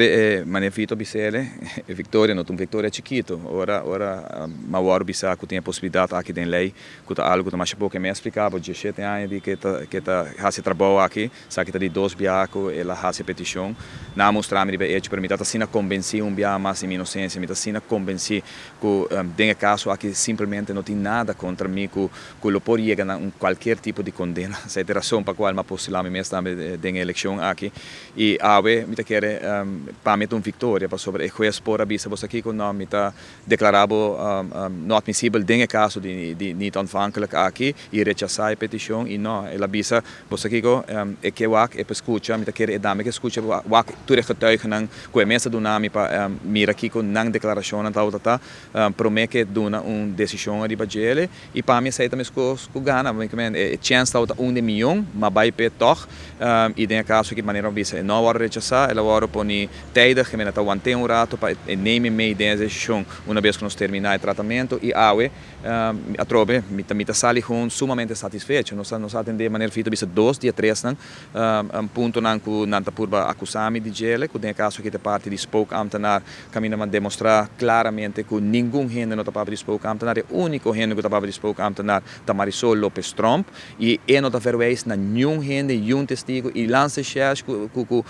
E manera Vito bisele, e victoria no ta un victoria chikito. Ora m'a wòrdu bisa ku tin e posibilidat aki den lei, ku ta algu ku ta masha poko e mes splika bo, 17 aña di ku ta hasi trabou aki, sa ku ta di dos biaha ku el a hasi petishon. Nan a mustra mi riba hecho, pero mi ta asina konvensí un biaha mas di mi inosensia, mi ta asina konvensí ku den e kaso aki simplemente no tin nada kontra mi ku lo por yega na un kualke tipo di kondena. Esei ta e rason pa kual m'a postulá mi mes tambe den elekshon aki. I awe mi ta kere pa mi un viktoria pasobra e hues por a bisa, "Bo aki ku no, mi ta deklará bo no atmisibel den e kaso di niet aanvankelijk aki," i rechasá e petishon. I no, el a bisa, "Bo aki ku e ke wak e skucha, mi ta kere e dame ke skucha wak tur e getuigennan ku e mes a duna mi pa mira kiko nan deklarashon ta promé ku duna un desishon riba dje." I pa mi esei ta meskos ku gana, e chèns ta un di mion, m'a bai p'e toch. I den e kaso ku manera bisa no a rechasá, el a wòrdu pone tijdig, ku ta want'é un ratu pa neem mee den desishon una bes ku nos terminá e tratamentu. I awe atrobe mi ta sali gewoon sumamente satisfecho. Nos a atendé, manera Vito bisa, dos dia tres nan un punto nan ku nan ta purba akusá mi di dje, ku den kaso aki ta parti di spookambtenaar, kaminda m'a demostrá klaramente ku ningun hende no ta papia di spookambtenaar. E úniko hende ku ta papia di spookambtenaar ta Marisol Lopez Tromp i e no ta verwijs na ningun hende, ningun testigu, i Landsrecherche ku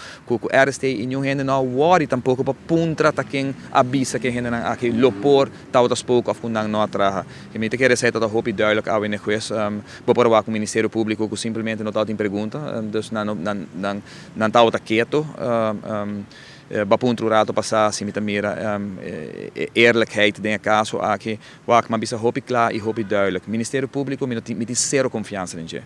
RST i ningun hende no worry tampoko pa puntra ta ken a bisa ku hende nan aki lo por tabata spook òf ku nan no a traha. I mi ta kere esei ta hopi duidelijk awe na hues. Bo por wak Ministerio Públiko ku simplemente no tabatin pregunta, dus nan tabata ketu. B'a puntra un ratu pasá si mi ta mira eerlijkheid den e kaso aki. Wak, m'a bisa hopi kla i hopi duidelijk. Ministerio Públiko, mi tin sero konfiansa den dje.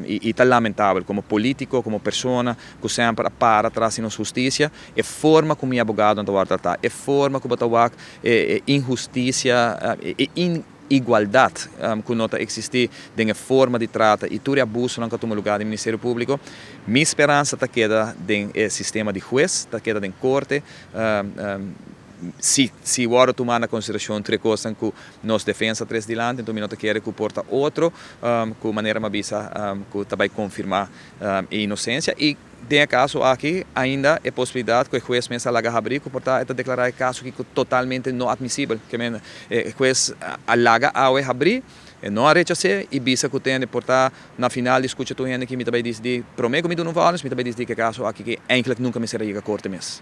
I ta lamentabel, komo polítiko, komo persona, ku semper a para tras di nos hustisia, e forma ku mi abogado ta tratá, e forma ku bo ta wak, e inhustisia, e inigualdat ku no ta eksistí den forma di trata i tur abuso ku a tuma lugá den Ministerio Públiko. Mi speransa ta keda den sistema di hues, ta keda den korte. Si wòrdu tuma na konsiderashon tres kos ku nos defensa trese dilanti, anto mi no ta kere ku por ta otro ku manera m'a bisa ku tambe konfirmá e inosensia. I den e kaso aki ainda e posibilidat ku e hues mes a laga habri ku por ta deklará e kaso aki totalmente no atmisibel. Ke men e hues a laga awe habri, no a rechas'é i bisa ku tin por ta na final di skucha tur hende ku mi tambe disidí promé ku mi duna un vonnis, mi tambe disidí ku e kaso aki ku eigenlijk nunka mester yega korte mes.